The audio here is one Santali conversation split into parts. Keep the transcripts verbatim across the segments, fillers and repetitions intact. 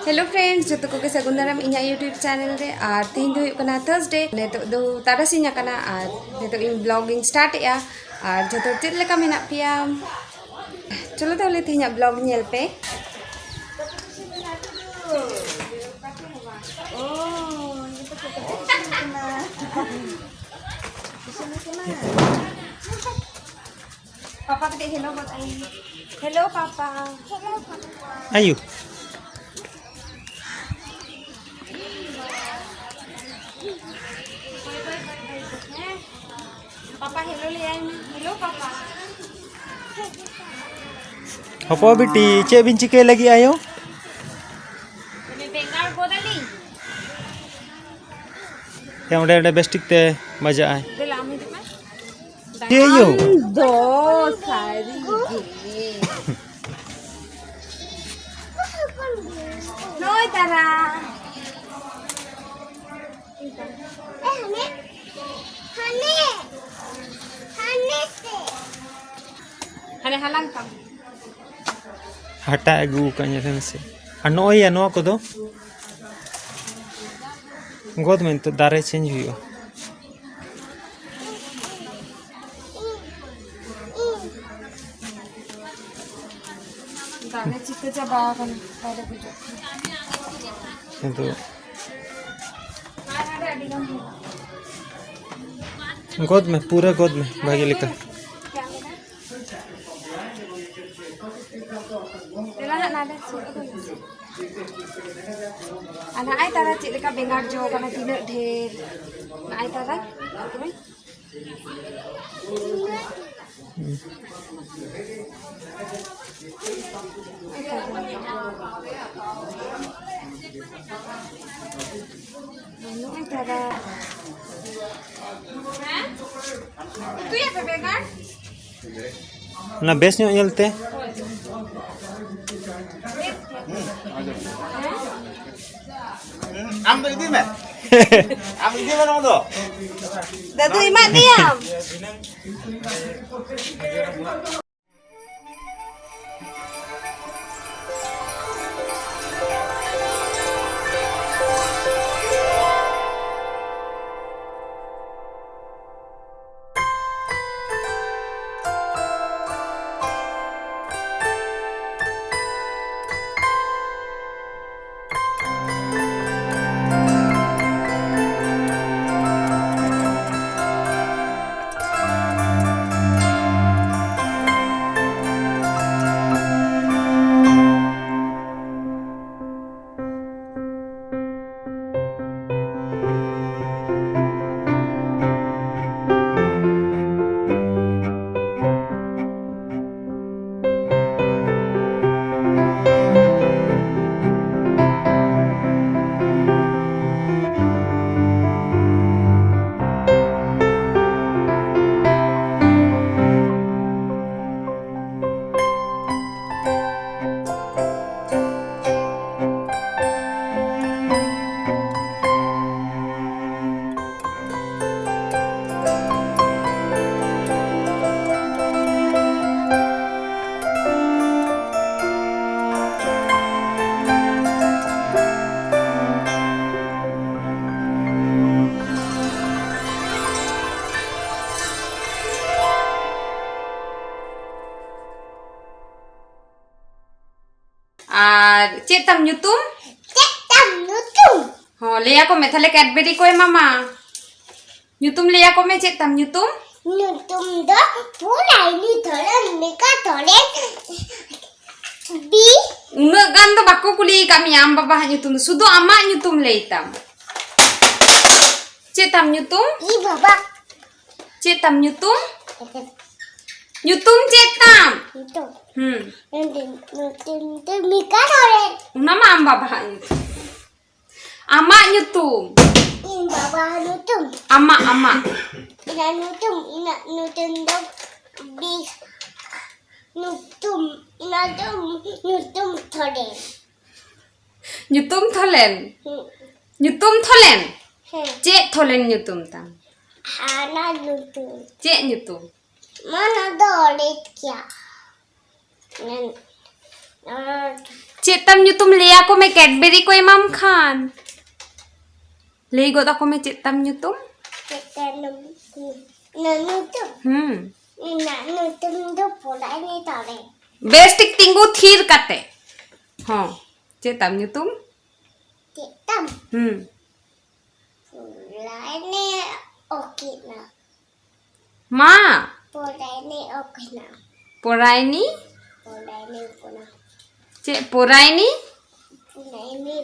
Hello friends, ᱡᱚᱛᱚ ᱠᱚᱜᱮ ᱥᱟᱹᱜᱩᱱ ᱫᱟᱨᱟᱢ ᱤᱧᱟᱹᱜ YouTube channel ᱨᱮ᱾ ᱟᱨ ᱛᱮᱦᱮᱧ ᱫᱚ ᱦᱩᱭᱩᱜ ᱠᱟᱱᱟ Thursday, ᱱᱤᱛᱚᱜ ᱫᱚ ᱛᱟᱨᱟᱥᱤᱧ ᱟᱠᱟᱱᱟ ᱟᱨ ᱱᱤᱛᱚᱜ ᱤᱧ vlog ᱤᱧ start ᱮᱜᱼᱟ᱾ ᱟᱨ ᱡᱚᱛᱚ ᱦᱚᱲ ᱪᱮᱫ ᱞᱮᱠᱟ ᱢᱮᱱᱟᱜ ᱯᱮᱭᱟ? ᱪᱚᱞᱚ ᱛᱟᱦᱚᱞᱮ ᱛᱮᱦᱮᱧᱟᱜ vlog ᱧᱮᱞ ᱯᱮ᱾ ᱯᱟᱯᱟ ᱠᱟᱹᱴᱤᱡ hello ᱜᱚᱫ ᱟᱭ ᱢᱮ᱾ Hello ᱯᱟᱯᱟ᱾ ᱟᱭᱩ᱾ ᱯᱟᱯᱟ hello ᱞᱟᱹᱭ ᱟᱭ ᱢᱮ᱾ Hello ᱯᱟᱯᱟ᱾ ᱦᱚᱯᱚ ᱵᱤᱴᱤ, ᱪᱮᱫ ᱵᱤᱱ ᱪᱤᱠᱟᱹᱭ ᱞᱟᱹᱜᱤᱫ ᱟᱭᱳ? ᱵᱮᱸᱜᱟᱲ ᱜᱚᱫ ᱟᱹᱞᱤᱧ᱾ ᱮ, ᱚᱸᱰᱮ, ᱚᱸᱰᱮ ᱵᱮᱥ ᱴᱷᱤᱠ ᱛᱮ ᱵᱟᱡᱟᱜᱼᱟᱭ᱾ ᱫᱮᱞᱟ, ᱟᱢ ᱦᱤᱡᱩᱜ ᱢᱮ᱾ ᱪᱮᱫ ᱭᱳ? ᱟᱢ ᱫᱚ ᱥᱟᱹᱨᱤ ᱜᱮ᱾ ᱱᱚᱜᱼᱚᱭ ᱛᱟᱨᱟ᱾ ᱮ, ᱦᱟᱱᱮ, ᱦᱟᱱᱮ, ᱦᱟᱱᱮ ᱥᱮ᱾ ᱦᱟᱱᱮ ᱦᱟᱞᱟᱝ ᱛᱟᱢ᱾ ᱦᱟᱴᱟᱜ ᱟᱹᱜᱩ ᱟᱠᱟᱫ ᱧᱮᱞ ᱢᱮᱥᱮ᱾ ᱟᱨ ᱱᱚᱜᱼᱚᱭ ᱭᱟ, ᱱᱚᱣᱟ ᱠᱚᱫᱚ ᱜᱚᱫ ᱢᱮ, ᱱᱤᱛᱚᱜ ᱫᱟᱨᱮ change ᱦᱩᱭᱩᱜᱼᱟ᱾ ᱫᱟᱨᱮ ᱪᱤᱠᱟᱹ ᱪᱟᱵᱟ ᱟᱠᱟᱱᱟ, ᱫᱟᱨᱮ ᱜᱩᱡᱩᱜ ᱠᱟᱱᱟ᱾ ᱱᱤᱛᱚᱜ ᱟᱨ ᱦᱟᱸᱰᱮ ᱟᱹᱰᱤ ᱜᱟᱱ ᱢᱮᱱᱟᱜᱼᱟ᱾ ᱜᱚᱫ ᱢᱮ, ᱯᱩᱨᱟᱹ ᱜᱚᱫ ᱢᱮ ᱵᱷᱟᱜᱮ ᱞᱮᱠᱟ᱾ ᱫᱮᱞᱟ ᱦᱟᱸᱜ ᱱᱟᱰᱮ ᱥᱩᱨ ᱨᱮᱫᱚ ᱢᱮᱥᱮ᱾ ᱟᱨ ᱱᱚᱜᱼᱚᱭ ᱛᱟᱨᱟ ᱪᱮᱫ ᱞᱮᱠᱟ ᱵᱮᱸᱜᱟᱲ ᱡᱚ ᱠᱟᱱᱟ, ᱛᱤᱱᱟᱹᱜ ᱰᱷᱮᱨ᱾ ᱱᱚᱜᱼᱚᱭ ᱛᱟᱨᱟ᱾ ᱱᱚᱜᱼᱚᱭ ᱛᱟᱨᱟ᱾ ᱩᱛᱩᱭᱟᱯᱮ ᱵᱮᱸᱜᱟᱲ? ᱚᱱᱟ ᱵᱮᱥ ᱧᱚᱜ ᱧᱮᱞ ᱛᱮ᱾ ᱟᱢ ᱫᱚ ᱤᱫᱤ ᱢᱮ᱾ ᱟᱢ ᱤᱫᱤ ᱢᱮ ᱱᱚᱣᱟ ᱫᱚ᱾ ᱫᱟᱫᱩ, ᱮᱢᱟᱫ ᱢᱮᱭᱟᱢ? ᱪᱮᱫ ᱛᱟᱢ ᱧᱩᱛᱩᱢ? ᱪᱮᱫ ᱛᱟᱢ ᱧᱩᱛᱩᱢ? ᱦᱚᱸ, ᱞᱟᱹᱭᱟᱠᱚ ᱢᱮ, ᱛᱟᱦᱞᱮ ᱠᱮᱰᱵᱮᱨᱤ ᱠᱚ ᱮᱢᱟᱢᱟ᱾ ᱧᱩᱛᱩᱢ ᱞᱟᱹᱭᱟᱠᱚ ᱢᱮ, ᱪᱮᱫ ᱛᱟᱢ ᱧᱩᱛᱩᱢ? ᱧᱩᱛᱩᱢ ᱫᱚ ᱯᱩᱨᱟᱭᱱᱤ ᱛᱚᱨᱮᱱ ᱢᱤᱠᱟ ᱛᱚᱨᱮᱱ ᱵᱤ᱾ ᱩᱱᱟᱹᱜ ᱜᱟᱱ ᱫᱚ ᱵᱟᱠᱚ ᱠᱩᱞᱤ ᱟᱠᱟᱫ ᱢᱮᱭᱟ ᱟᱢ ᱵᱟᱵᱟᱣᱟᱜ ᱧᱩᱛᱩᱢ ᱫᱚ, ᱥᱩᱫᱷᱩ ᱟᱢᱟᱜ ᱧᱩᱛᱩᱢ ᱞᱟᱹᱭ ᱛᱟᱢ᱾ ᱪᱮᱫ ᱛᱟᱢ ᱧᱩᱛᱩᱢ? ᱤ ᱵᱟᱵᱟ᱾ ᱪᱮᱫ ᱛᱟᱢ ᱧᱩᱛᱩᱢ? ᱧᱩᱛᱩᱢ ᱪᱮᱫ ᱛᱟᱢ? ᱧᱩᱛᱩᱢ᱾ ᱦᱩᱸ᱾ ᱧᱩᱛᱩᱢ ᱫᱚ ᱢᱤᱠᱟ ᱛᱚᱨᱮᱱ᱾ ᱚᱱᱟ ᱢᱟ ᱟᱢ ᱵᱟᱵᱟᱣᱟᱜ ᱧᱩᱛᱩᱢ᱾ ᱟᱢᱟᱜ ᱧᱩᱛᱩᱢ᱾ ᱤᱧ ᱵᱟᱵᱟ ᱧᱩᱛᱩᱢ᱾ ᱟᱢᱟᱜ, ᱟᱢᱟᱜ᱾ ᱤᱧᱟᱹᱜ ᱧᱩᱛᱩᱢ, ᱤᱧᱟᱹᱜ ᱧᱩᱛᱩᱢ ᱫᱚ ᱵᱤ-, ᱧᱩᱛᱩᱢ, ᱤᱧᱟᱹᱜ ᱫᱚ ᱧᱩᱛᱩᱢ ᱛᱷᱚᱞᱮᱱ᱾ ᱧᱩᱛᱩᱢ ᱛᱷᱚᱞᱮᱱ? ᱦᱩᱸ᱾ ᱧᱩᱛᱩᱢ ᱛᱷᱚᱞᱮᱱ? ᱦᱮᱸ᱾ ᱪᱮᱫ ᱛᱷᱚᱞᱮᱱ ᱧᱩᱛᱩᱢ ᱛᱟᱢ? ᱦᱟᱱᱟ ᱧᱩᱛᱩᱢ᱾ ᱪᱮᱫ ᱧᱩᱛᱩᱢ? ᱢᱟ, ᱱᱚᱣᱟ ᱫᱚ ᱚᱲᱮᱡ ᱜᱮᱭᱟ᱾ ᱪᱮᱫ ᱛᱟᱢ ᱧᱩᱛᱩᱢ ᱞᱟᱹᱭ ᱟᱠᱚ ᱢᱮ, ᱠᱮᱰᱵᱮᱨᱤ ᱠᱚ ᱮᱢᱟᱢ ᱠᱷᱟᱱ᱾ ᱞᱟᱹᱭ ᱜᱚᱫ ᱟᱠᱚ ᱢᱮ ᱪᱮᱫ ᱛᱟᱢ ᱧᱩᱛᱩᱢ? ᱪᱮᱫ ᱛᱟᱢ ᱧᱩᱛᱩᱢ? ᱦᱩᱸ᱾ ᱤᱧᱟᱹᱜ ᱧᱩᱛᱩᱢ ᱫᱚ ᱯᱚᱞᱟᱭᱱᱤ ᱛᱟᱨᱮ᱾ ᱵᱮᱥ ᱴᱷᱤᱠ ᱛᱤᱸᱜᱩ ᱛᱷᱤᱨ ᱠᱟᱛᱮ᱾ ᱦᱚᱸ, ᱪᱮᱫ ᱛᱟᱢ ᱧᱩᱛᱩᱢ? ᱪᱮᱫ ᱛᱟᱢ? ᱦᱩᱸ᱾ ᱯᱚᱞᱟᱭᱱᱤ ᱚᱠᱤᱱᱟ᱾ ᱢᱟ᱾ ᱯᱚᱨᱟᱭᱱᱤ ᱚᱠᱚᱭᱱᱟ? ᱯᱚᱨᱟᱭᱱᱤ? ᱯᱚᱨᱟᱭᱱᱤ ᱚᱠᱚᱭᱱᱟ? ᱪᱮᱫ ᱯᱚᱨᱟᱭᱱᱤ? ᱯᱚᱨᱟᱭᱱᱤ᱾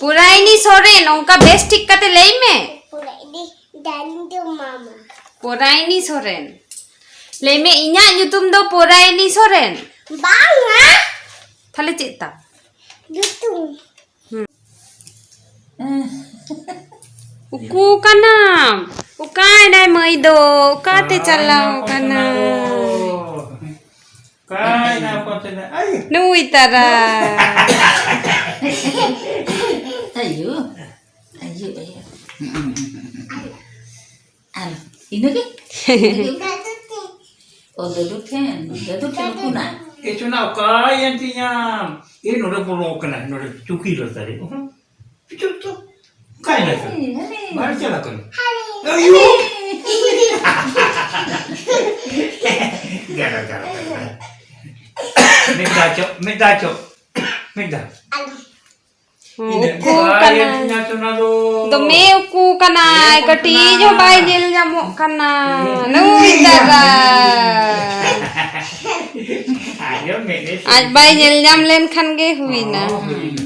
ᱯᱚᱨᱟᱭᱱᱤ ᱥᱚᱨᱮᱱ, ᱚᱱᱠᱟ ᱵᱮᱥ ᱴᱷᱤᱠ ᱠᱟᱛᱮ ᱞᱟᱹᱭ ᱢᱮ᱾ ᱯᱚᱨᱟᱭᱱᱤ ᱰᱟᱱᱰᱩ ᱢᱟᱢᱟ᱾ ᱯᱚᱨᱟᱭᱱᱤ ᱥᱚᱨᱮᱱ᱾ ᱞᱟᱹᱭ ᱢᱮ, ᱤᱧᱟᱹᱜ ᱧᱩᱛᱩᱢ ᱫᱚ ᱯᱚᱨᱟᱭᱱᱤ ᱥᱚᱨᱮᱱ᱾ ᱵᱟᱝᱟ᱾ ᱛᱟᱦᱞᱮ ᱪᱮᱫ ᱛᱟᱢ? ᱧᱩᱛᱩᱢ᱾ ᱦᱩᱸ᱾ ᱩᱠᱩ ᱠᱟᱱᱟᱢ? ᱚᱠᱟᱭᱱᱟᱭ ᱢᱟᱹᱭ ᱫᱚ? ᱚᱠᱟᱛᱮ ᱪᱟᱞᱟᱣ ᱠᱟᱱᱟᱭ? ᱚᱠᱟᱭᱱᱟ ᱯᱚᱛᱮᱱᱟ? ᱟᱭ᱾ ᱱᱩᱭ ᱛᱟᱨᱟ᱾ ᱟᱭᱳ, ᱟᱭᱳ, ᱟᱭᱳ᱾ ᱟᱨ ᱤᱱᱟᱹᱜᱮ? ᱫᱟᱫᱩ ᱴᱷᱮᱱ᱾ ᱚ, ᱫᱟᱫᱩ ᱴᱷᱮᱱ, ᱫᱟᱫᱩ ᱴᱷᱮᱱ ᱠᱷᱚᱱᱟᱜ᱾ ᱮ ᱪᱩᱱᱟ, ᱚᱠᱟᱭᱮᱱ ᱛᱤᱧᱟᱢ? ᱮ, ᱱᱚᱰᱮ ᱵᱚᱞᱚ ᱠᱟᱱᱟᱭ, ᱱᱚᱰᱮ ᱪᱩᱠᱤ ᱞᱟᱛᱟᱨ ᱨᱮ᱾ ᱚᱦᱚᱸ, ᱪᱩᱯ, ᱪᱩᱯ᱾ ᱚᱠᱟᱭᱮᱱᱟᱭ ᱛᱚ? ᱦᱟᱹᱱᱤ, ᱦᱟᱹᱱᱤ᱾ ᱵᱟᱦᱨᱮ ᱪᱟᱞᱟᱜ ᱠᱟᱱᱟ᱾ ᱦᱟᱹᱱᱤ᱾ ᱟᱭᱳ! ᱦᱟᱹᱱᱤ᱾ ᱜᱟᱰᱟ, ᱜᱟᱰᱟ, ᱜᱟᱰᱟ᱾ ᱢᱤᱫ ᱫᱷᱟᱣ ᱪᱚ, ᱢᱤᱫ ᱫᱷᱟᱣ ᱪᱚ, ᱢᱤᱫ ᱫᱷᱟᱣ᱾ ᱩᱠᱩ ᱠᱟᱱᱟᱭ᱾ ᱫᱚᱢᱮ ᱩᱠᱩ ᱠᱟᱱᱟᱭ, ᱠᱟᱹᱴᱤᱡ ᱦᱚᱸ ᱵᱟᱭ ᱧᱮᱞ ᱧᱟᱢᱚᱜ ᱠᱟᱱᱟ᱾ ᱱᱩᱭ ᱫᱟᱫᱟ᱾ ᱟᱡ ᱵᱟᱭ ᱧᱮᱞ ᱧᱟᱢ ᱞᱮᱱᱠᱷᱟᱱ ᱜᱮ ᱦᱩᱭᱱᱟ᱾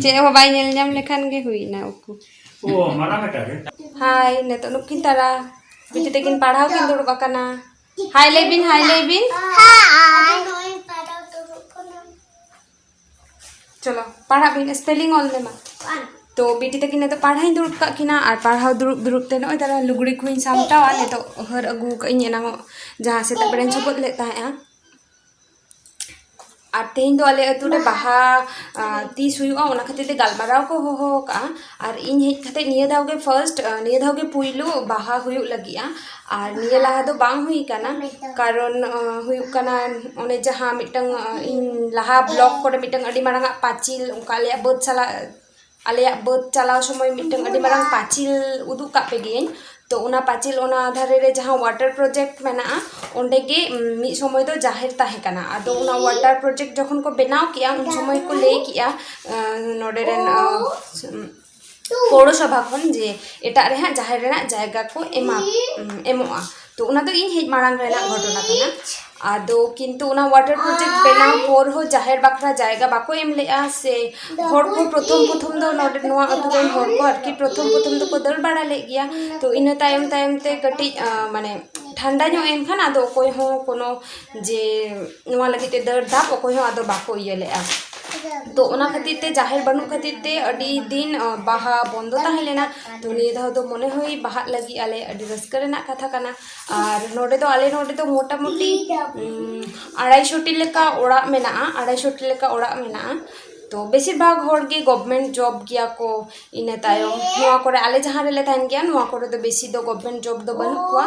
ᱪᱮᱫ ᱦᱚᱸ ᱵᱟᱭ ᱧᱮᱞ ᱧᱟᱢ ᱞᱮᱠᱷᱟᱱ ᱜᱮ ᱦᱩᱭᱱᱟ ᱩᱠᱩ᱾ ᱦᱟᱭ, ᱱᱤᱛᱚᱜ ᱱᱩᱠᱤᱱ ᱛᱟᱨᱟ᱾ ᱵᱤᱴᱤ ᱛᱟᱹᱠᱤᱱ ᱯᱟᱲᱦᱟᱣ ᱠᱤᱱ ᱫᱩᱲᱩᱵ ᱟᱠᱟᱱᱟ᱾ ᱦᱟᱭ ᱞᱟᱹᱭ ᱵᱤᱱ, ᱦᱟᱭ ᱞᱟᱹᱭ ᱵᱤᱱ᱾ ᱪᱚᱞᱚ, ᱯᱟᱲᱦᱟᱜ ᱵᱤᱱ, spelling ᱚᱞ ᱢᱮ ᱢᱟ᱾ ᱛᱚ, ᱵᱤᱴᱤ ᱛᱟᱹᱠᱤᱱ ᱱᱤᱛᱚᱜ ᱯᱟᱲᱦᱟᱣᱤᱧ ᱫᱩᱲᱩᱵ ᱠᱟᱜ ᱠᱤᱱᱟ, ᱟᱨ ᱯᱟᱲᱦᱟᱣ ᱫᱩᱲᱩᱵ ᱫᱩᱲᱩᱵ ᱛᱮ ᱱᱚᱜᱼᱚᱭ ᱛᱟᱨᱟ ᱞᱩᱜᱽᱲᱤ ᱠᱚᱧ ᱥᱟᱢᱴᱟᱣᱟ᱾ ᱱᱤᱛᱚᱜ ᱦᱟᱹᱨ ᱟᱹᱜᱩ ᱠᱟᱜ ᱤᱧ ᱮᱱᱟᱝᱚᱜ, ᱡᱟᱦᱟᱸ ᱥᱮᱛᱟᱜ ᱵᱮᱲᱟᱧ ᱪᱷᱚᱯᱚᱫ ᱞᱮᱫ ᱛᱟᱦᱮᱸᱜᱼᱟ᱾ ᱟᱨ ᱛᱮᱦᱮᱧ ᱫᱚ ᱟᱞᱮ ᱟᱹᱛᱩ ᱨᱮ ᱵᱟᱦᱟ, ᱟᱸ, ᱛᱤᱥ ᱦᱩᱭᱩᱜᱼᱟ, ᱚᱱᱟ ᱠᱷᱟᱹᱛᱤᱨ ᱛᱮ ᱜᱟᱞᱢᱟᱨᱟᱣ ᱠᱚ ᱦᱚᱦᱚ ᱟᱠᱟᱜᱼᱟ᱾ ᱟᱨ ᱤᱧ ᱦᱮᱡ ᱠᱟᱛᱮ ᱱᱤᱭᱟᱹ ᱫᱷᱟᱣ ᱜᱮ first, ᱟᱸ, ᱱᱤᱭᱟᱹ ᱫᱷᱟᱣ ᱜᱮ ᱯᱩᱭᱞᱩ ᱵᱟᱦᱟ ᱦᱩᱭᱩᱜ ᱞᱟᱹᱜᱤᱫᱼᱟ᱾ ᱟᱨ ᱱᱤᱭᱟᱹ ᱞᱟᱦᱟ ᱫᱚ ᱵᱟᱝ ᱦᱩᱭ ᱠᱟᱱᱟ, ᱠᱟᱨᱚᱱ, ᱟᱸ, ᱦᱩᱭᱩᱜ ᱠᱟᱱᱟ, ᱚᱱᱮ ᱡᱟᱦᱟᱸ ᱢᱤᱫᱴᱟᱝ, ᱟᱸ, ᱤᱧ ᱞᱟᱦᱟ vlog ᱠᱚᱨᱮ ᱢᱤᱫᱴᱟᱝ ᱟᱹᱰᱤ ᱢᱟᱨᱟᱝ ᱟᱜ ᱯᱟᱹᱪᱤᱞ, ᱚᱱᱠᱟ ᱟᱞᱮᱭᱟᱜ ᱵᱟᱹᱫᱽ ᱥᱟᱞᱟᱜ, ᱟᱞᱮᱭᱟᱜ ᱵᱟᱹᱫᱽ ᱪᱟᱞᱟᱣ ᱥᱚᱢᱚᱭ ᱢᱤᱫᱴᱟᱝ ᱟᱹᱰᱤ ᱢᱟᱨᱟᱝ ᱯᱟᱹᱪᱤᱞ ᱩᱫᱩᱜ ᱠᱟᱜ ᱯᱮ ᱜᱤᱭᱟᱹᱧ᱾ ᱛᱚ, ᱚᱱᱟ ᱯᱟᱹᱪᱤᱞ, ᱚᱱᱟ ᱫᱷᱟᱨᱮ ᱨᱮ ᱡᱟᱦᱟᱸ water project ᱢᱮᱱᱟᱜᱼᱟ, ᱚᱸᱰᱮ ᱜᱮ, ᱩᱢ, ᱢᱤᱫ ᱥᱚᱢᱚᱭ ᱫᱚ ᱡᱟᱦᱮᱨ ᱛᱟᱦᱮᱸ ᱠᱟᱱᱟ᱾ ᱟᱫᱚ ᱚᱱᱟ water project ᱡᱚᱠᱷᱚᱱ ᱠᱚ ᱵᱮᱱᱟᱣ ᱠᱮᱜᱼᱟ, ᱩᱱ ᱥᱚᱢᱚᱭ ᱠᱚ ᱞᱟᱹᱭ ᱠᱮᱜᱼᱟ, ᱟᱸ, ᱱᱚᱰᱮ ᱨᱮᱱ, ᱟᱸ, ᱯᱳᱣᱨᱚᱥᱚᱵᱷᱟ ᱠᱷᱚᱱ ᱡᱮ ᱮᱴᱟᱜ ᱨᱮ ᱦᱟᱸᱜ ᱡᱟᱦᱮᱨ ᱨᱮᱱᱟᱜ ᱡᱟᱭᱜᱟ ᱠᱚ ᱮᱢᱟ, ᱩᱢ, ᱮᱢᱚᱜᱼᱟ᱾ ᱛᱚ, ᱚᱱᱟ ᱫᱚ ᱤᱧ ᱦᱮᱡ ᱢᱟᱲᱟᱝ ᱨᱮᱱᱟᱜ ᱜᱷᱚᱴᱚᱱᱟ ᱠᱟᱱᱟ᱾ ᱟᱫᱚ ᱠᱤᱱᱛᱩ ᱚᱱᱟ water project ᱵᱮᱱᱟᱣ ᱯᱚᱨ ᱦᱚᱸ ᱡᱟᱦᱮᱨ ᱵᱟᱠᱷᱨᱟ ᱡᱟᱭᱜᱟ ᱵᱟᱠᱚ ᱮᱢ ᱞᱮᱜᱼᱟ, ᱥᱮ ᱦᱚᱲ ᱠᱚ ᱯᱨᱚᱛᱷᱚᱢ ᱯᱨᱚᱛᱷᱚᱢ ᱫᱚ ᱱᱚᱰᱮ ᱱᱚᱣᱟ ᱟᱹᱛᱩ ᱨᱮᱱ ᱦᱚᱲ ᱠᱚ ᱟᱨᱠᱤ ᱯᱨᱚᱛᱷᱚᱢ ᱯᱨᱚᱛᱷᱚᱢ ᱫᱚᱠᱚ ᱫᱟᱹᱲ ᱵᱟᱲᱟ ᱞᱮᱫ ᱜᱮᱭᱟ᱾ ᱛᱚ, ᱤᱱᱟᱹ ᱛᱟᱭᱚᱢ ᱛᱟᱭᱚᱢ ᱛᱮ ᱠᱟᱹᱴᱤᱡ, ᱟᱸ, ᱢᱟᱱᱮ ᱴᱷᱟᱱᱰᱟ ᱧᱚᱜ ᱮᱱ ᱠᱷᱟᱱ ᱟᱫᱚ ᱚᱠᱚᱭ ᱦᱚᱸ ᱠᱳᱱᱳ ᱡᱮ ᱱᱚᱣᱟ ᱞᱟᱹᱜᱤᱫ ᱛᱮ ᱫᱟᱹᱲ ᱫᱷᱟᱯ ᱚᱠᱚᱭ ᱦᱚᱸ ᱟᱫᱚ ᱵᱟᱠᱚ ᱤᱭᱟᱹ ᱞᱮᱜᱼᱟ᱾ ᱛᱚ, ᱚᱱᱟ ᱠᱷᱟᱹᱛᱤᱨ ᱛᱮ ᱡᱟᱦᱮᱨ ᱵᱟᱹᱱᱩᱜ ᱠᱷᱟᱹᱛᱤᱨ ᱛᱮ ᱟᱹᱰᱤ ᱫᱤᱱ, ᱟᱸ, ᱵᱟᱦᱟ ᱵᱚᱱᱫᱚ ᱛᱟᱦᱮᱸ ᱞᱮᱱᱟ᱾ ᱛᱚ, ᱱᱤᱭᱟᱹ ᱫᱷᱟᱣ ᱫᱚ ᱢᱚᱱᱮ ᱦᱚᱭ ᱵᱟᱦᱟᱜ ᱞᱟᱹᱜᱤᱫ ᱟᱞᱮ, ᱟᱹᱰᱤ ᱨᱟᱹᱥᱠᱟᱹ ᱨᱮᱱᱟᱜ ᱠᱟᱛᱷᱟ ᱠᱟᱱᱟ᱾ ᱟᱨ ᱱᱚᱰᱮ ᱫᱚ, ᱟᱞᱮ ᱱᱚᱰᱮ ᱫᱚ ᱢᱚᱴᱟᱢᱩᱴᱤ, ᱩᱢ, ᱟᱲᱟᱭᱥᱚ ᱴᱤ ᱞᱮᱠᱟ ᱚᱲᱟᱜ ᱢᱮᱱᱟᱜᱼᱟ, ᱟᱲᱟᱭᱥᱚ ᱴᱤ ᱞᱮᱠᱟ ᱚᱲᱟᱜ ᱢᱮᱱᱟᱜᱼᱟ᱾ ᱛᱚ, ᱵᱮᱥᱤᱨ ᱵᱷᱟᱜᱽ ᱦᱚᱲ ᱜᱮ government job ᱜᱮᱭᱟ ᱠᱚ᱾ ᱤᱱᱟᱹ ᱛᱟᱭᱚᱢ ᱱᱚᱣᱟ ᱠᱚᱨᱮ, ᱟᱞᱮ ᱡᱟᱦᱟᱸ ᱨᱮᱞᱮ ᱛᱟᱦᱮᱱ ᱜᱮᱭᱟ, ᱱᱚᱣᱟ ᱠᱚᱨᱮ ᱫᱚ ᱵᱮᱥᱤ ᱫᱚ government job ᱫᱚ ᱵᱟᱹᱱᱩᱜ ᱠᱚᱣᱟ᱾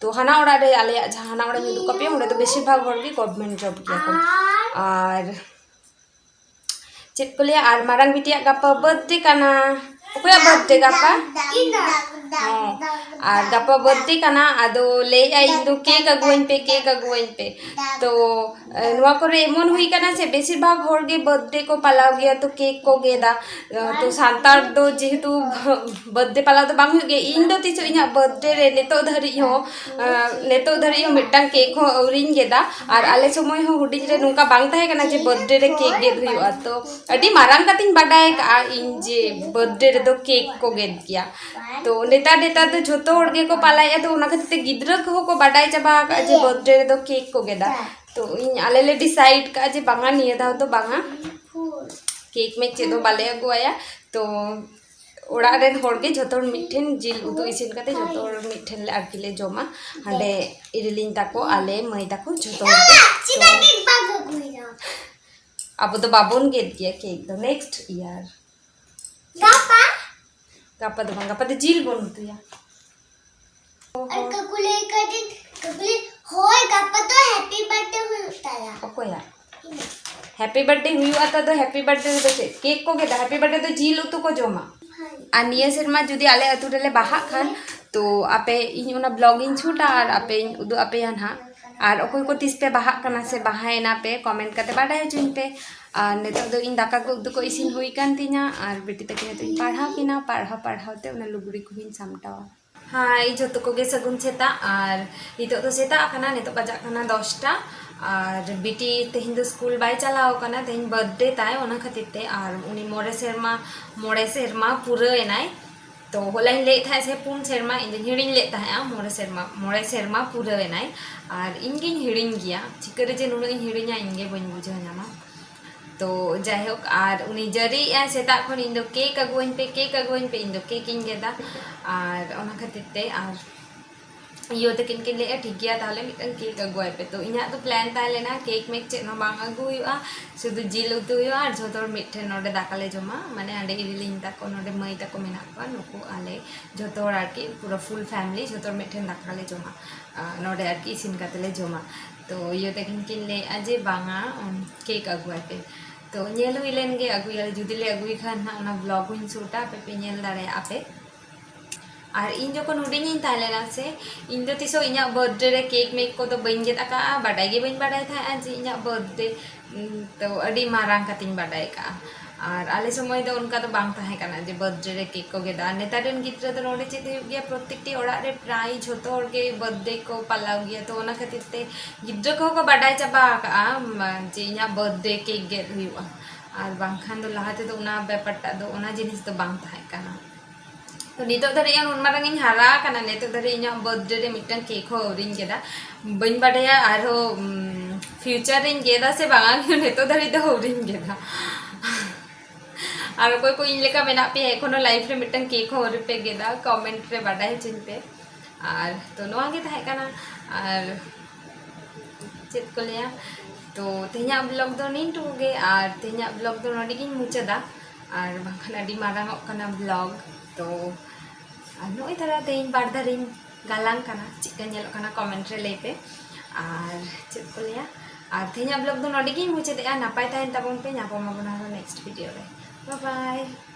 ᱛᱚ, ᱦᱟᱱᱟ ᱚᱲᱟᱜ ᱨᱮ, ᱟᱞᱮᱭᱟᱜ ᱡᱟᱦᱟᱸ ᱦᱟᱱᱟ ᱚᱲᱟᱜ ᱤᱧ ᱩᱫᱩᱜ ᱠᱟᱯᱮᱭᱟ, ᱚᱸᱰᱮ ᱫᱚ ᱵᱮᱥᱤᱨ ᱵᱷᱟᱜᱽ ᱦᱚᱲ ᱜᱮ government job ᱜᱮᱭᱟ ᱠᱚ᱾ ᱟᱨ ᱪᱮᱫ ᱠᱚ ᱞᱟᱹᱭᱟ, ᱟᱨ ᱢᱟᱨᱟᱝ ᱵᱤᱴᱤᱭᱟᱜ ᱜᱟᱯᱟ birthday ᱠᱟᱱᱟ᱾ ᱚᱠᱚᱭᱟᱜ ᱵᱟᱨᱛᱷᱰᱮ ᱜᱟᱯᱟ? ᱦᱚᱸ᱾ ᱟᱨ ᱜᱟᱯᱟ ᱵᱟᱨᱛᱷᱰᱮ ᱠᱟᱱᱟ, ᱟᱫᱚ ᱞᱟᱹᱭᱮᱫᱼᱟᱭ, "ᱤᱧ ᱫᱚ ᱠᱮᱠ ᱟᱹᱜᱩᱣᱟᱹᱧ ᱯᱮ, ᱠᱮᱠ ᱟᱹᱜᱩᱣᱟᱹᱧ ᱯᱮ᱾" ᱛᱚ ᱱᱚᱣᱟ ᱠᱚᱨᱮ ᱮᱢᱚᱱ ᱦᱩᱭ ᱠᱟᱱᱟ ᱥᱮ, ᱵᱮᱥᱤᱨ ᱵᱷᱟᱜᱽ ᱦᱚᱲ ᱜᱮ ᱵᱟᱨᱛᱷᱰᱮ ᱠᱚ ᱯᱟᱞᱟᱣ ᱜᱮᱭᱟ, ᱛᱚ ᱠᱮᱠ ᱠᱚ ᱜᱮᱫᱟ᱾ ᱛᱚ ᱥᱟᱱᱛᱟᱲ ᱫᱚ ᱡᱮᱦᱮᱛᱩ ᱵᱟᱨᱛᱷᱰᱮ ᱯᱟᱞᱟᱣ ᱫᱚ ᱵᱟᱝ ᱦᱩᱭᱩᱜ ᱜᱮᱭᱟ, ᱤᱧ ᱫᱚ ᱛᱤᱥ ᱦᱚᱸ ᱤᱧᱟᱹᱜ ᱵᱟᱨᱛᱷᱰᱮ ᱨᱮ ᱱᱤᱛᱚᱜ ᱫᱷᱟᱹᱨᱤᱡ ᱦᱚᱸ, ᱱᱤᱛᱚᱜ ᱫᱷᱟᱹᱨᱤᱡ ᱦᱚᱸ ᱢᱤᱫᱴᱟᱝ ᱠᱮᱠ ᱦᱚᱸ ᱟᱹᱣᱨᱤᱧ ᱜᱮᱫᱟ᱾ ᱟᱨ ᱟᱞᱮ ᱥᱚᱢᱚᱭ ᱦᱚᱸ ᱦᱩᱰᱤᱧ ᱨᱮ ᱱᱚᱝᱠᱟ ᱵᱟᱝ ᱛᱟᱦᱮᱸ ᱠᱟᱱᱟ ᱡᱮ ᱵᱟᱨᱛᱷᱰᱮ ᱨᱮ ᱠᱮᱠ ᱜᱮᱫ ᱦᱩᱭᱩᱜᱼᱟ᱾ ᱛᱚ ᱟᱹᱰᱤ ᱢᱟᱨᱟᱝ ᱠᱟᱛᱮᱧ ᱵᱟᱰᱟᱭ ᱟᱠᱟᱫᱼᱟ ᱤᱧ ᱡᱮ ᱵᱟᱨᱛᱷᱰᱮ ᱨᱮᱫᱚ ᱠᱮᱠ ᱠᱚ ᱜᱮᱫ ᱜᱮᱭᱟ᱾ ᱛᱚ ᱱᱮᱛᱟᱨ ᱱᱮᱛᱟᱨ ᱫᱚ ᱡᱷᱚᱛᱚ ᱦᱚᱲ ᱜᱮᱠᱚ ᱯᱟᱞᱟᱭᱮᱫᱼᱟ, ᱛᱚ ᱚᱱᱟ ᱠᱷᱟᱹᱛᱤᱨ ᱛᱮ ᱜᱤᱫᱽᱨᱟᱹ ᱠᱚᱦᱚᱸ ᱠᱚ ᱵᱟᱰᱟᱭ ᱪᱟᱵᱟ ᱟᱠᱟᱫᱼᱟ ᱡᱮ ᱵᱟᱨᱛᱷᱰᱮ ᱨᱮᱫᱚ ᱠᱮᱠ ᱠᱚ ᱜᱮᱫᱟ᱾ ᱛᱚ ᱤᱧ, ᱟᱞᱮ ᱞᱮ ᱰᱤᱥᱟᱭᱤᱰ ᱠᱟᱜᱼᱟ ᱡᱮ ᱵᱟᱝᱟ, ᱱᱤᱭᱟᱹ ᱫᱷᱟᱣ ᱫᱚ ᱵᱟᱝᱟ, ᱠᱮᱠ ᱢᱮᱠ ᱪᱮᱫ ᱦᱚᱸ ᱵᱟᱞᱮ ᱟᱹᱜᱩᱣᱟᱭᱟ᱾ ᱛᱚ ᱚᱲᱟᱜ ᱨᱮᱱ ᱦᱚᱲ ᱜᱮ ᱡᱷᱚᱛᱚ ᱦᱚᱲ ᱢᱤᱫᱴᱷᱮᱱ ᱡᱤᱞ ᱩᱛᱩ ᱤᱥᱤᱱ ᱠᱟᱛᱮ ᱡᱷᱚᱛᱚ ᱦᱚᱲ ᱢᱤᱫᱴᱷᱮᱱ ᱞᱮ ᱟᱨᱠᱤ ᱞᱮ ᱡᱚᱢᱟ᱾ ᱦᱟᱸᱰᱮ ᱤᱨᱤᱞᱤᱧ ᱛᱟᱠᱚ, ᱟᱞᱮ ᱢᱟᱹᱭ ᱛᱟᱠᱚ ᱡᱷᱚᱛᱚ ᱦᱚᱲ ᱜᱮ᱾ ᱪᱮᱫᱟᱜ ᱠᱮᱠ ᱵᱟᱝ ᱟᱹᱜᱩᱭᱮᱫᱟ? ᱟᱵᱚ ᱫᱚ ᱵᱟᱵᱚᱱ ᱜᱮᱫ ᱜᱮᱭᱟ ᱠᱮᱠ ᱫᱚ, ᱱᱮᱠᱥᱴ ᱤᱭᱟᱨ᱾ ᱜᱟᱯᱟ? ᱜᱟᱯᱟ ᱫᱚ ᱵᱟᱝ, ᱜᱟᱯᱟ ᱫᱚ ᱡᱤᱞ ᱵᱚᱱ ᱩᱛᱩᱭᱟ᱾ ᱟᱨ ᱠᱟᱠᱩᱞᱤ ᱠᱟᱹᱴᱤᱡ ᱠᱟᱠᱩᱞᱤ, ᱦᱳᱭ, ᱜᱟᱯᱟ ᱫᱚ ᱦᱮᱯᱤ ᱵᱟᱨᱛᱷᱰᱮ ᱦᱩᱭᱩᱜ ᱛᱟᱭᱟ᱾ ᱚᱠᱚᱭᱟᱜ? ᱦᱮᱯᱤ ᱵᱟᱨᱛᱷᱰᱮ ᱦᱩᱭᱩᱜᱼᱟ, ᱛᱚ ᱟᱫᱚ ᱦᱮᱯᱤ ᱵᱟᱨᱛᱷᱰᱮ ᱨᱮᱫᱚ ᱪᱮᱫ? ᱠᱮᱠ ᱠᱚ ᱜᱮᱫᱟ? ᱦᱮᱯᱤ ᱵᱟᱨᱛᱷᱰᱮ ᱫᱚ ᱡᱤᱞ ᱩᱛᱩ ᱠᱚ ᱡᱚᱢᱟ᱾ ᱦᱳᱭ᱾ ᱟᱨ ᱱᱤᱭᱟᱹ ᱥᱮᱨᱢᱟ ᱡᱩᱫᱤ ᱟᱞᱮ ᱟᱹᱛᱩ ᱨᱮᱞᱮ ᱵᱟᱦᱟᱜ ᱠᱷᱟᱱ, ᱛᱚ ᱟᱯᱮ, ᱤᱧ ᱚᱱᱟ ᱵᱞᱚᱜ ᱤᱧ ᱥᱩᱴᱟ ᱟᱨ ᱟᱯᱮᱧ ᱩᱫᱩᱜ ᱟᱯᱮᱭᱟ ᱱᱟᱦᱟᱜ᱾ ᱟᱨ ᱚᱠᱚᱭ ᱠᱚ ᱛᱤᱥ ᱯᱮ ᱵᱟᱦᱟᱜ ᱠᱟᱱᱟ ᱥᱮ ᱵᱟᱦᱟᱭᱮᱱᱟ ᱯᱮ, ᱠᱚᱢᱮᱱᱴ ᱠᱟᱛᱮ ᱵᱟᱰᱟᱭ ᱦᱚᱪᱚᱧ ᱯᱮ᱾ ᱟᱨ ᱱᱤᱛᱚᱜ ᱫᱚ ᱤᱧ ᱫᱟᱠᱟ ᱠᱚ ᱩᱛᱩ ᱠᱚ ᱤᱥᱤᱱ ᱦᱩᱭ ᱠᱟᱱ ᱛᱤᱧᱟ, ᱟᱨ ᱵᱤᱴᱤ ᱛᱟᱹᱠᱤᱱ ᱟᱛᱮᱧ ᱯᱟᱲᱦᱟᱣ ᱠᱤᱱᱟ, ᱯᱟᱲᱦᱟᱣ ᱯᱟᱲᱦᱟᱣ ᱛᱮ ᱚᱱᱟ ᱞᱩᱜᱽᱲᱤ ᱠᱚᱦᱚᱸᱧ ᱥᱟᱢᱴᱟᱣᱟ᱾ ᱦᱟᱭ, ᱡᱷᱚᱛᱚ ᱠᱚᱜᱮ ᱥᱟᱹᱜᱩᱱ ᱥᱮᱛᱟᱜ᱾ ᱟᱨ ᱱᱤᱛᱚᱜ ᱫᱚ ᱥᱮᱛᱟᱜ ᱟᱠᱟᱱᱟ, ᱱᱤᱛᱚᱜ ᱵᱟᱡᱟᱜ ᱠᱟᱱᱟ ᱫᱚᱥᱴᱟ᱾ ᱟᱨ ᱵᱤᱴᱤ ᱛᱮᱦᱮᱧ ᱫᱚ ᱥᱠᱩᱞ ᱵᱟᱭ ᱪᱟᱞᱟᱣ ᱟᱠᱟᱱᱟ, ᱛᱮᱦᱮᱧ ᱵᱟᱨᱛᱷᱰᱮ ᱛᱟᱭ, ᱚᱱᱟ ᱠᱷᱟᱹᱛᱤᱨ ᱛᱮ᱾ ᱟᱨ ᱩᱱᱤ ᱢᱚᱬᱮ ᱥᱮᱨᱢᱟ, ᱢᱚᱬᱮ ᱥᱮᱨᱢᱟ ᱯᱩᱨᱟᱹᱣ ᱮᱱᱟᱭ᱾ ᱛᱚ ᱦᱚᱞᱟᱧ ᱞᱟᱹᱭᱮᱫ ᱛᱟᱦᱮᱸᱫ ᱥᱮ ᱯᱩᱱ ᱥᱮᱨᱢᱟ, ᱤᱧ ᱫᱚᱧ ᱦᱤᱲᱤᱧ ᱞᱮᱫ ᱛᱟᱦᱮᱸᱫᱼᱟ, ᱢᱚᱬᱮ ᱥᱮᱨᱢᱟ, ᱢᱚᱬᱮ ᱥᱮᱨᱢᱟ ᱯᱩᱨᱟᱹᱣ ᱮᱱᱟᱭ᱾ ᱟᱨ ᱤᱧ ᱜᱤᱧ ᱦᱤᱲᱤᱧ ᱜᱮᱭᱟ, ᱪᱤᱠᱟᱹᱨᱮ ᱡᱮ ᱱᱩᱱᱟᱹᱜ ᱤᱧ ᱦᱤᱲᱤᱧᱟ, ᱤᱧ ᱜᱮ ᱵᱟᱹᱧ ᱵᱩᱡᱷᱟᱹᱣ ᱧᱟᱢᱟ᱾ ᱛᱚ ᱡᱟᱭᱦᱳᱠ, ᱟᱨ ᱩᱱᱤ ᱡᱟᱹᱨᱤᱭᱮᱫᱼᱟᱭ ᱥᱮᱛᱟᱜ ᱠᱷᱚᱱ, "ᱤᱧ ᱫᱚ ᱠᱮᱠ ᱟᱹᱜᱩᱣᱟᱹᱧ ᱯᱮ, ᱠᱮᱠ ᱟᱹᱜᱩᱣᱟᱹᱧ ᱯᱮ", ᱤᱧ ᱫᱚ ᱠᱮᱠ ᱤᱧ ᱜᱮᱫᱟ᱾ ᱟᱨ ᱚᱱᱟ ᱠᱷᱟᱹᱛᱤᱨ ᱛᱮ, ᱟᱨ ᱤᱭᱟᱹ ᱛᱟᱹᱠᱤᱱ ᱠᱤᱱ ᱞᱟᱹᱭᱮᱫᱼᱟ, "ᱴᱷᱤᱠ ᱜᱮᱭᱟ, ᱛᱟᱦᱚᱞᱮ ᱢᱤᱫᱴᱟᱝ ᱠᱮᱠ ᱟᱹᱜᱩᱣᱟᱭ ᱯᱮ᱾" ᱛᱚ ᱤᱧᱟᱹᱜ ᱫᱚ ᱯᱞᱮᱱ ᱛᱟᱦᱮᱸ ᱞᱮᱱᱟ ᱠᱮᱠ ᱢᱮᱠ ᱪᱮᱫ ᱦᱚᱸ ᱵᱟᱝ ᱟᱹᱜᱩ ᱦᱩᱭᱩᱜᱼᱟ, ᱥᱩᱫᱷᱩ ᱡᱤᱞ ᱩᱛᱩ ᱦᱩᱭᱩᱜᱼᱟ ᱟᱨ ᱡᱷᱚᱛᱚ ᱦᱚᱲ ᱢᱤᱫᱴᱷᱮᱱ ᱱᱚᱰᱮ ᱫᱟᱠᱟ ᱞᱮ ᱡᱚᱢᱟ᱾ ᱢᱟᱱᱮ ᱦᱟᱸᱰᱮ ᱤᱨᱤᱞᱤᱧ ᱛᱟᱠᱚ, ᱱᱚᱰᱮ ᱢᱟᱹᱭ ᱛᱟᱠᱚ ᱢᱮᱱᱟᱜ ᱠᱚᱣᱟ, ᱱᱩᱠᱩ ᱟᱞᱮ ᱡᱷᱚᱛᱚ ᱦᱚᱲ ᱟᱨᱠᱤ ᱯᱩᱨᱟᱹ ᱯᱷᱩᱞ ᱯᱷᱮᱢᱤᱞᱤ ᱡᱷᱚᱛᱚ ᱦᱚᱲ ᱢᱤᱫᱴᱷᱮᱱ ᱫᱟᱠᱟ ᱞᱮ ᱡᱚᱢᱟ᱾ ᱟᱨ ᱱᱚᱰᱮ ᱟᱨᱠᱤ ᱤᱥᱤᱱ ᱠᱟᱛᱮ ᱞᱮ ᱡᱚᱢᱟ᱾ ᱛᱚ ᱤᱭᱟᱹ ᱛᱟᱹᱠᱤᱱ ᱠᱤᱱ ᱞᱟᱹᱭᱮᱫᱼᱟ ᱡᱮ, "ᱵᱟᱝᱟ, ᱩᱢ, ᱠᱮᱠ ᱟᱹᱜᱩᱣᱟᱭ ᱯᱮ᱾" ᱛᱚ ᱧᱮᱞ ᱦᱩᱭ ᱞᱮᱱ ᱜᱮ, ᱟᱹᱜᱩᱭᱟᱞᱮ, ᱡᱩᱫᱤ ᱞᱮ ᱟᱹᱜᱩᱭ ᱠᱷᱟᱱ ᱱᱟᱜ ᱚᱱᱟ vlog ᱦᱚᱸᱧ ᱥᱩᱴᱟ, ᱟᱯᱮ ᱯᱮ ᱧᱮᱞ ᱫᱟᱲᱮᱭᱟᱜᱼᱟ ᱯᱮ᱾ ᱟᱨ ᱤᱧ ᱡᱚᱠᱷᱚᱱ ᱦᱩᱰᱤᱧᱤᱧ ᱛᱟᱦᱮᱸ ᱞᱮᱱᱟ ᱥᱮ, ᱤᱧ ᱫᱚ ᱛᱤᱥ ᱦᱚᱸ ᱤᱧᱟᱹᱜ birthday ᱨᱮ cake ᱢᱮᱠ ᱠᱚᱫᱚ ᱵᱟᱹᱧ ᱜᱮᱫ ᱟᱠᱟᱫᱼᱟ, ᱵᱟᱰᱟᱭ ᱜᱮ ᱵᱟᱹᱧ ᱵᱟᱰᱟᱭ ᱛᱟᱦᱮᱸᱫᱼᱟ ᱡᱮ ᱤᱧᱟᱹᱜ birthday, ᱩᱢ, ᱛᱚ ᱟᱹᱰᱤ ᱢᱟᱨᱟᱝ ᱠᱟᱛᱮᱧ ᱵᱟᱰᱟᱭ ᱟᱠᱟᱫᱼᱟ᱾ ᱟᱨ ᱟᱞᱮ ᱥᱚᱢᱚᱭ ᱫᱚ ᱚᱱᱠᱟ ᱫᱚ ᱵᱟᱝ ᱛᱟᱦᱮᱸ ᱠᱟᱱᱟ ᱡᱮ birthday ᱨᱮ cake ᱠᱚ ᱜᱮᱫᱟ᱾ ᱱᱮᱛᱟᱨ ᱨᱮᱱ ᱜᱤᱫᱽᱨᱟᱹ ᱫᱚ ᱱᱚᱰᱮ ᱪᱮᱫ ᱦᱩᱭᱩᱜ ᱜᱮᱭᱟ, ᱯᱨᱚᱛᱮᱠᱴᱤ ᱚᱲᱟᱜ ᱨᱮ ᱯᱨᱟᱭ ᱡᱷᱚᱛᱚ ᱦᱚᱲ ᱜᱮ birthday ᱠᱚ ᱯᱟᱞᱟᱣ ᱜᱮᱭᱟ, ᱛᱚ ᱚᱱᱟ ᱠᱷᱟᱹᱛᱤᱨ ᱛᱮ ᱜᱤᱫᱽᱨᱟᱹ ᱠᱚᱦᱚᱸ ᱠᱚ ᱵᱟᱰᱟᱭ ᱪᱟᱵᱟ ᱟᱠᱟᱫᱼᱟ, ᱩᱢ, ᱡᱮ ᱤᱧᱟᱹᱜ birthday cake ᱜᱮᱫ ᱦᱩᱭᱩᱜᱼᱟ᱾ ᱟᱨ ᱵᱟᱝᱠᱷᱟᱱ ᱫᱚ ᱞᱟᱦᱟ ᱛᱮᱫᱚ ᱚᱱᱟ ᱵᱮᱯᱟᱨ ᱴᱟᱜ ᱫᱚ, ᱚᱱᱟ ᱡᱤᱱᱤᱥ ᱫᱚ ᱵᱟᱝ ᱛᱟᱦᱮᱸ ᱠᱟᱱᱟ᱾ ᱛᱚ ᱱᱤᱛᱚᱜ ᱫᱷᱟᱹᱨᱤᱡ ᱩᱱ ᱢᱟᱨᱟᱝ ᱤᱧ ᱦᱟᱨᱟ ᱟᱠᱟᱱᱟ, ᱱᱤᱛᱚᱜ ᱫᱷᱟᱹᱨᱤᱡ ᱤᱧᱟᱹᱜ birthday ᱨᱮ ᱢᱤᱫᱴᱟᱝ cake ᱦᱚᱸ ᱟᱹᱣᱨᱤᱧ ᱜᱮᱫᱟ, ᱵᱟᱹᱧ ᱵᱟᱰᱟᱭᱟ ᱟᱨᱦᱚᱸ, ᱩᱢ, future ᱨᱤᱧ ᱜᱮᱫᱟ ᱥᱮ ᱵᱟᱝᱟ, ᱱᱤᱛᱚᱜ ᱫᱷᱟᱹᱨᱤᱡ ᱫᱚ ᱟᱹᱣᱨᱤᱧ ᱜᱮᱫᱟ᱾ ᱟᱨ ᱚᱠᱚᱭ ᱠᱚ ᱤᱧ ᱞᱮᱠᱟ ᱢᱮᱱᱟᱜ ᱯᱮᱭᱟ, ᱮᱠᱷᱚᱱᱳ life ᱨᱮ ᱢᱤᱫᱴᱟᱝ cake ᱦᱚᱸ ᱟᱹᱣᱨᱤ ᱯᱮ ᱜᱮᱫᱟ, comment ᱨᱮ ᱵᱟᱰᱟᱭ ᱦᱚᱪᱚᱧ ᱯᱮ᱾ ᱟᱨ ᱛᱚ ᱱᱚᱣᱟ ᱜᱮ ᱛᱟᱦᱮᱸ ᱠᱟᱱᱟ, ᱟᱨ ᱪᱮᱫ ᱠᱚ ᱞᱟᱹᱭᱟ, ᱛᱚ ᱛᱮᱦᱮᱧᱟᱜ vlog ᱫᱚ ᱱᱤᱱ ᱴᱩᱠᱩ ᱜᱮ, ᱟᱨ ᱛᱮᱦᱮᱧᱟᱜ vlog ᱫᱚ ᱱᱚᱰᱮ ᱜᱤᱧ ᱢᱩᱪᱟᱹᱫᱟ, ᱟᱨ ᱵᱟᱝᱠᱷᱟᱱ ᱟᱹᱰᱤ ᱢᱟᱨᱟᱝᱚᱜ ᱠᱟᱱᱟ vlog᱾ ᱛᱚ ᱟᱨ ᱱᱚᱜᱼᱚᱭ ᱛᱟᱨᱟ ᱛᱮᱦᱮᱧ ᱵᱟᱨ ᱫᱷᱟᱨᱤᱧ ᱜᱟᱞᱟᱝ ᱠᱟᱱᱟ, ᱪᱮᱫᱠᱟ ᱧᱮᱞᱚᱜ ᱠᱟᱱᱟ comment ᱨᱮ ᱞᱟᱹᱭ ᱯᱮ᱾ ᱟᱨ ᱪᱮᱫ ᱠᱚ ᱞᱟᱹᱭᱟ, ᱟᱨ ᱛᱮᱦᱮᱧᱟᱜ vlog ᱫᱚ ᱱᱚᱰᱮ ᱜᱤᱧ ᱢᱩᱪᱟᱹᱫᱮᱜᱼᱟ᱾ ᱱᱟᱯᱟᱭ ᱛᱟᱦᱮᱱ ᱛᱟᱵᱚᱱ ᱯᱮ, ᱧᱟᱯᱟᱢ ᱟᱵᱚᱱ ᱟᱨᱦᱚᱸ next video ᱨᱮ᱾ Bye bye᱾